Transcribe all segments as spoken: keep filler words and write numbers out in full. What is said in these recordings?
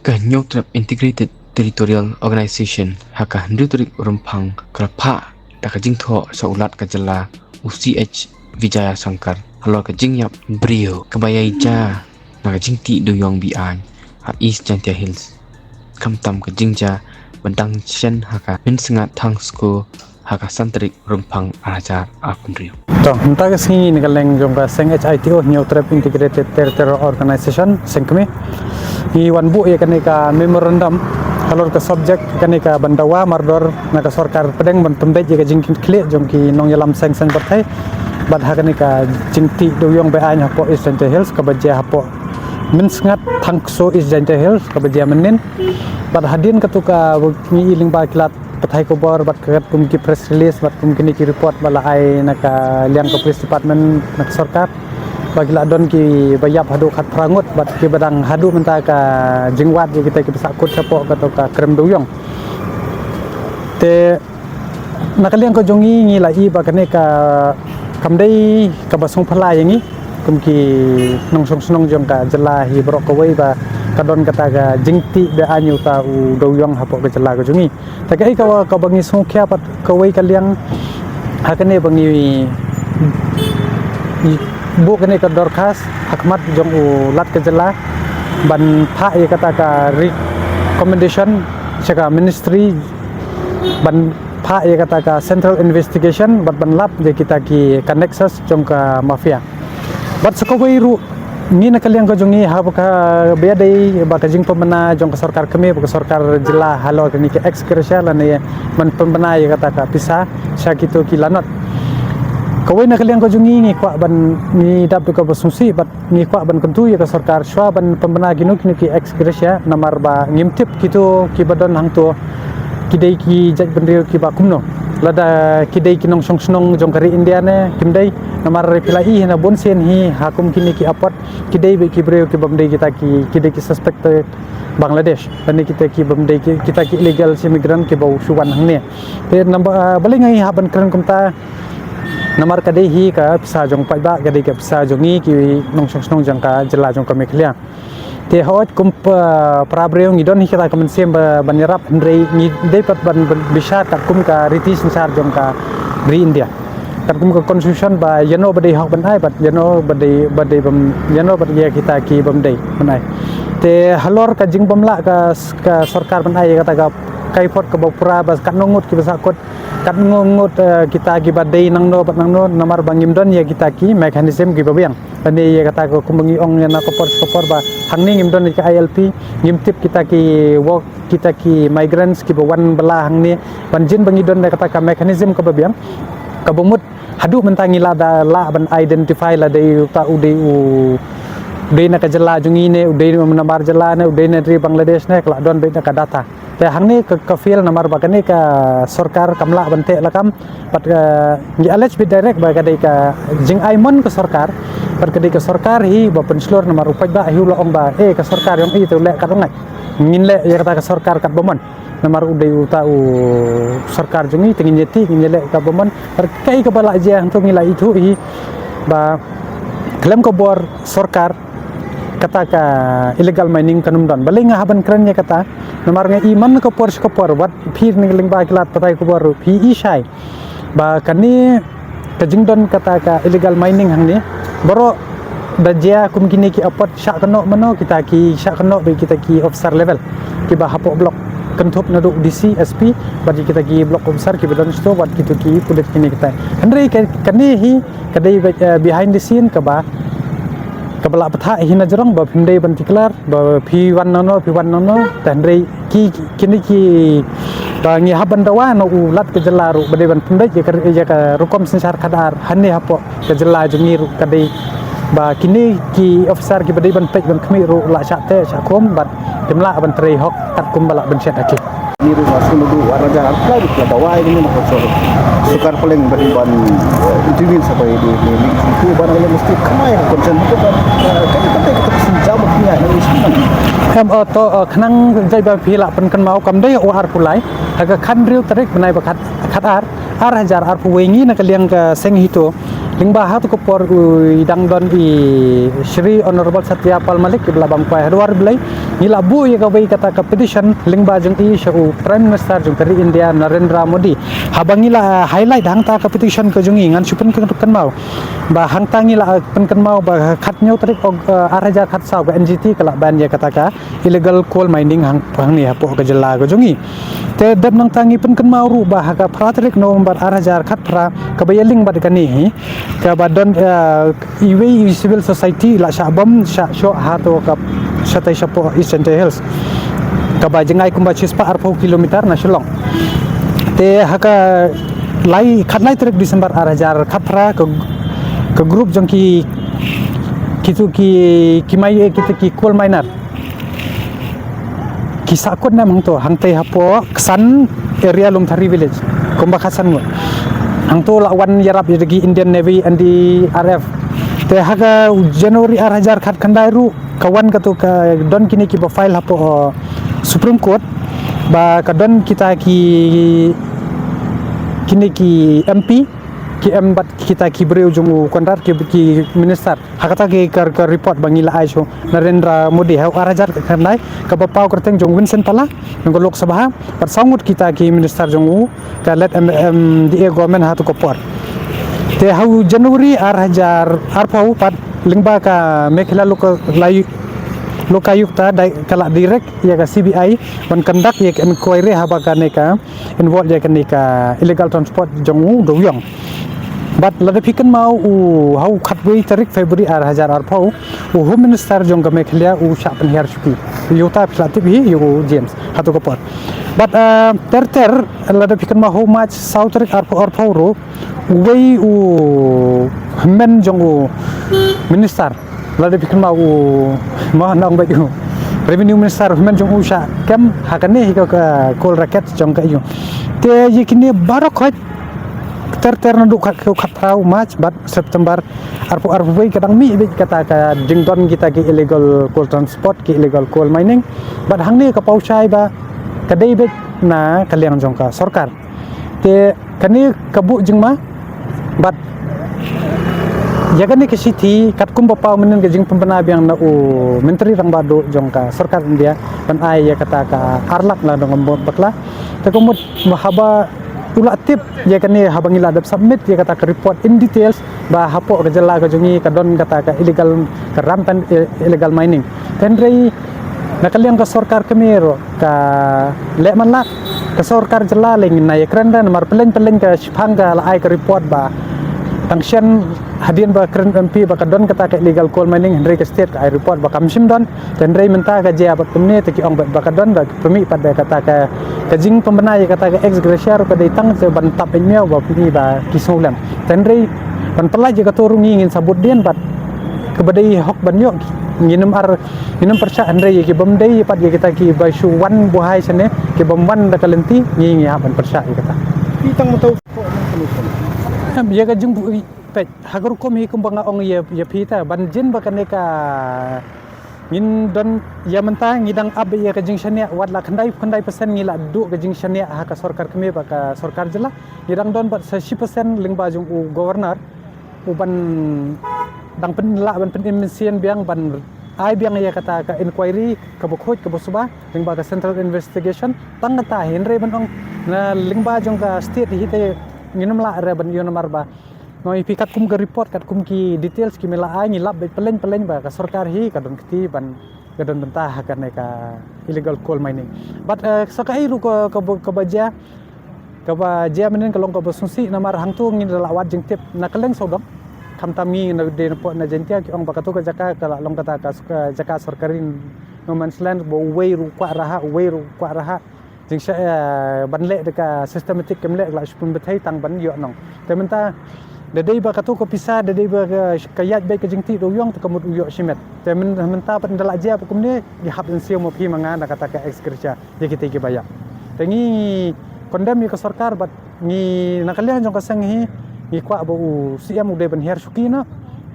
Ka Hynñiewtrep Integrated Territorial Organization ha ka hynriew tarik Rymphang ka la phah da ka jingthoh sha u Lat ka jylla u C H Vijayashankar halor ka jingïap briew kaba ïai jia na ka jingtih dewïong be-aiñ ha East Jaintia Hills. Khamtam ka jingjia ba dang shen ha ka Mynsngat Thangsku ha ka san tarik Rymphang ar hajar arphew hynriew. To, mynta ka sngi na ka liang jong ka seng H I T O, Hynñiewtrep Integrated Territorial Organization, seng kmie, ngi wan buh ïa kane ka memorandum halor ka subject kane ka ban dawa mardor na ka sorkar pdeng ban pynbeit ïa ka jingkitkhlieh jong ki nongïalam seng saiñ pyrthei bad ha kane ka jingtih dewïong be-aiñ hapoh East Jaintia Hills kaba jia hapoh Mynsngat Thangsku, East Jaintia Hills, kaba jia mynnin. Bad hadien katu ka ngi i lyngba ki lad pathai khubor bad katkum ki press release bad kum kine ki report ba la ai na ka liang ka police department na ka sorkar ba ki la don kiba ïap haduh khatphra ngut bad kiba dang haduh mynta ka jingwad ïa kita kiba sahkut shapoh katu ka krem dewïong. Te na ka liang ka jong ngi ngi la i ba kane ka kam dei kaba sngewphylla ïa ngi kum ki nongshong shnong jong ka jylla hi baroh kawei ba ka don kata ka jingtih be-aiñ uta u dewïong hapoh ka jylla ka jong ngi. Te kaei kaba, kaba ngi sngewkhia pat kawei ka liang ha kane ba ngi, ngi buh kane ka dorkhas ha khmat jong u Lat ka jylla ban phah ïa kata ka recommendation sha ka ministry ban phah ïa kata ka central investigation bad ban lap ïa kita ki ka nexus jong ka mafia. Bad sa kawei ruh ngi na ka liang ka jong ngi haba ka ba ïadei ba ka jingpynbna jong ka sorkar kmie bad ka sorkar jylla halor kane ka ex gratia lane ban pynbna ïa kata ka pisa sha kito ki lanot. Kawei na ka liang ka jong ngi ngi kwah ban ngi dap da kaba sngewsih bad ngi kwah ban kyntu ïa ka sorkar shuwa ban pynbna kino kino ki ex gratia namar ba ngim tip kito kiba don hangto ki dei ki jaitbynriew kiba kumno. Lada ki dei ki nongshong shnong jong ka ri India ne kim dei, namar phi la i hi na bun sien hi ha kum kine ki apot ki dei beit ki briew ki bym dei kita ki, ki dei ki suspected Bangladesh lane kita ki bym dei ki, kita ki illegal immigrant kiba shu wan hangne. Te namar, ah, balei nga i hap ban kren kumta, namar ka dei hi ka pisa jong paidbah, ka dei ka pisa jong ngi ki nongshong shnong jong ka jylla jong ka Meghalaya. Te hooid kum pa, para briew ngi don hi kata ka mynsiem ba, ban ïarap hynrei ngi dei pat ban, ban bishar katkum ka riti synshar jong ka ri India. Katkum ka constitution ba ïano ba dei hok ban ai bad ïano ba dei, ba dei bym, ïano ba dei ïa kita ki bym dei ban ai. Te halor ka jingbymlah ka, ka sorkar ban ai ïa kata ka kaipot kaba pura ba katno ngut kiba sahkut, katno ngut, eh, kita kiba dei nangno bad nangno namar ba ngim don ïa kita ki mechanism kiba biang. Lane ïa kata ka kumba ngi ong ïa na ka por sha ka por ba hangne ngim don ïa ka I L P, ngim tip kita ki work, kita ki migrants kiba wan bylla hangne ban jin ba ngi don ïa kata ka mechanism kaba biang kaba mut haduh mynta ngi la da lah ban identify la dei uta u dei u dei na ka jylla jong ngi ne u dei na namar jylla ne u dei na ri Bangladesh ne ka la don beit na ka data. Te hangne ka, ka fail namar ba kane ka sorkar kam lah ban teh lakam. Bad, eh, ngi allege beit direct ba ka dei ka jingai mon ka sorkar. Bad ka dei ka sorkar hi ba pynshlur namar u paidbah hi u la ong ba, eh, ka sorkar jong i te u leh kat u ngeit. Ngin leh ïa kata ka sorkar kat ba mon. Namar u dei uta u sorkar jong i te ngin ïa tih ngin ïa leh kat ba mon. Bad kaei kaba la jia hangto ngi la ithuh hi ba khlem ka bor sorkar kata ka illegal mining kan ym don. Balei nga hap ban kren ïa kata? Namar nga i man ka por sha ka por wat phi na lyngba ki lad pathai khubor phi i shai ba kane ka jingdon kata ka illegal mining hangne baroh da jia kum kine ki apot shah kynnoh mano kita ki shah kynnoh beit kita ki officer level kiba hapoh block kynthup naduh D C, S P bad kita ki block officer kiba don shito bad kito ki pulit kine kita. Hynrei ka, kane hi ka dei, eh, behind the scene kaba, kaba la pathah hi na jrong ba phim dei ban declare ba phi wan nangno phi wan nangno. Te hynrei ki, ki, kine ki ba ngi hap ban dawa na u Lat ka jylla ruh ba dei ban pynbeit ïa ka, ïa ka rukom synshar khadar hangne hapoh ka jylla jong ngi ruh ka dei ba kine ki officer kiba dei ban peit ban khmih ruh la shah teh shah khum bad kim lah ban trei hok katkum ba lah ban shet ha ki. Ni ruh nga sngewthuh ar hajar arphew lai ruh ka dawai ni na ka sor. Sorkar Pdeng ba dei ban, eh, intervene sa ba ïa dei ni ni tu ban ïa mesti khamai ka concern tu ban, eh, ka ni kata kata si jam ni ni. Em, eh, to, eh, khnang jai ba phi lah pynkynmaw kam dei u arphew lai ha ka khathynriew tarik bnai ba khat, khatar ar hajar arphew wei ngi na ka liang ka seng HITO Lyngba ha tu ka por u i dang don i Shri Honorable Satya Pal Malik, i ba lah ban kwai ha duwar Blei, ngi lah buh ïa kawei kata ka petition lyngba jong i sha u Prime Minister jong ka ri India, Narendra Modi. Haba ngi lah highlight hangta ka petition ka jong i, ngan shu pynkynmaw ba hangta ngi lah pynkynmaw ba khathynñiew tarik Aug-, eh, ar hajar khatsaw ka N G T ka lah ban ïa kata ka illegal coal mining hang, hangne hapoh ka jylla ka jong i. Te dep nangta ngi pynkynmaw ruh ba ha ka phra tarik November ar hajar khatphra, kaba ïaling bad kane hi, kaba don, eh, iwei i civil society lah shah bom, shah shoh ha tu ka shatai shapoh East Jaintia Hills, kaba jngai kumba shispah arphew kilometer na Shillong. Te ha ka lai, khatlai tarik December ar hajar khatphra, ka, ka group jong ki, kitu ki, ki mai, eh, kitu ki coal miner, ki sahkut nam hangto, hangtei hapoh Ksan area, Lumthari village, kumba khatsan ngut. Hangto lah wan ïarap ïa ki Indian Navy, N D R F. Te ha ka January ar hajar khatkhyndai ruh ka wan katu, ka don kine kiba file hapoh, uh, Supreme Court, ba ka don kita ki, kine ki M P, ki em bad kita ki briew jong u Conrad, ki, ki minister. Ha kata ki ka, ka report ba ngi lah ai sha u Narendra Modi ha u ar hajar khatkhyndai, kaba paw kyrteng jong Vincent Pala jong ka Lok Sabha bad saw ngut kita ki minister jong u ka late M-, M D A government ha tu ka por. Te ha u January ar hajar arphew pat, lyngba ka Meghalaya Loka-, Lay-, Lokayukta dei ka lah direct ïa ka C B I ban conduct ïa ka inquiry haba kane ka involve ïa kane ka illegal transport jong u dewiong. Bad lada phi kynmaw, u ha u khatwei tarik February ar hajar arphew, u Home Minister jong ka Meghalaya u shah pynhiar shuki. Ïa uta phi lah tip hi, ïa u James, ha tu ka por. Bad, ah, ter ter, lada phi kynmaw ha u March saw tarik arphew arphew ruh, uwei u hynmen jong u minister, lada phi kynmaw, u, ma nang bad u Revenue Minister, u hynmen jong u shah kem ha kane hi ka, ka coal racket jong ka ïa u. Te ïa kine baroh khoit ter ter naduh khat, khatphra u March bad September arphew arphew wei, ka dang mih beit kata ka jingdon kita ki illegal coal transport, ki illegal coal mining. Bad hangne ka paw shai ba ka dei beit na ka liang jong ka sorkar. Te kane ka buh jingma, bad ïa kane ka shithi katkum ba paw mynnin ka jingpynbna biang na u Myntri Rangbah Duh jong ka sorkar India ban ai ïa kata ka ar lak na dong bakla. Te ka mut ma haba u la tip ïa kane, haba ngi la dep submit ïa kata ka report in details ba hapoh ka jylla ka jong ngi ka don kata ka illegal, ka rampant i-, illegal mining. Te hynrei na ka liang ka sorkar kmie ruh ka leh man la, ka sorkar jylla lei ngin ïa kren da, namar pyllein pyllein ka shiphang ka la ai ka report ba tang shen hadien ba kren M P ba ka don kata ka illegal coal mining, hynrei ka state ka ai report ba kam shym don. Te hynrei mynta ka jia bad kumne, te ki ong bad ba ka don, ba ki pynmih pat da kata ka, ka jingpynbna ïa kata ka ex gratia ruh ka dei tang te ban tap ïa miaw ba pynmih ba ki sngewlem. Te hynrei ban pynlait ïa kato ruh ngi ngin sa bud dien bad kaba dei hok ban ïoh, ngin ym ar, ngin ym pyrshah, hynrei ïa ki bym dei pat, ïa kita kiba shu wan buhai shane, ki bym wan da ka lynti, ngi, ngi hap ban pyrshah ïa kata. Phi tang mynta u Em, ïa ka jingbuh, peit, ha ka rukom hi kumba nga ong ïa, ïa phi ta, ban jin ba kane ka ngin don ïa mynta, ngi dang ap ïa ka jingshaniah, wat la khyndai, khyndai percent ngi la duh ka jingshaniah ha ka sorkar kmie bad ka sorkar jylla. Ngi dang don bad sa shi percent lyngba jong u governor, u ban dang pynlah ban pynim mynsiem biang ban ai biang ïa kata ka inquiry kaba khuid kaba suba lyngba ka central investigation. Tang kata hi, hynrei ban ong na lyngba jong ka state hi te ngin ym lah re ban ïoh, namar ba ngi, phi katkum ka report, katkum ki details kiba la ai, ngi lap beit pyllein pyllein ba ka sorkar hi ka don kti ban, ka don bynta ha kane ka illegal coal mining. Bad, eh, sa kaei ruh ka, ka, kaba jia, kaba jia mynnin ka long kaba sngewsih, namar hangto ngin da la wad jingtip na kylleng sawdong. Khamtam ngi na dei na pdeng na Jaintia, ki ong ba kato ka jaka ka la long kata ka, ka jaka sorkari, no man's land, ba uwei ruh kwah rhah, uwei ruh kwah rhah. Jingshah, eh, ban leh da ka systematic kam leh, la shu pynbthei tang ban ïoh nong. Te mynta da dei ba kato ka pisa, da dei ba ka, ka ïaid beit ka jingtih dewiong, te ka mut u ïoh shimet. Te myn-, mynta pat da la jia ba kumne, ngi hap ban siew ma phi ma nga na kata ka ex gratia ïa kita kiba ïap. Te ngi condemn ïa ka sorkar bad ngi na ka liang jong ka seng hi, ngi kwah ba u C M u dei ban hiar shuki noh.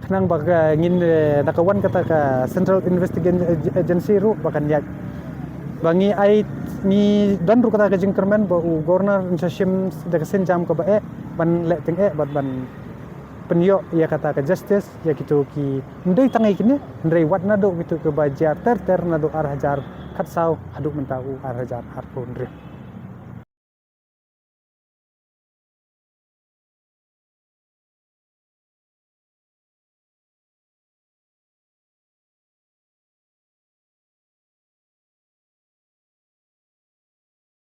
Khnang ba ka ngin, eh, da ka wan kata ka Central Investigation Agency ruh ba kan ïaid. Ba ngi ai, ngi don ruh kata ka jingkyrmen ba u Governor un sa shim da ka sienjam kaba eh ban leh tyngeh bad ban pynïoh ïa kata ka justice ïa kito ki, ym dei tang ïa kine, hynrei wat naduh kito kiba jia ter ter naduh ar hajar khatsaw haduh mynta u ar hajar arphew hynriew.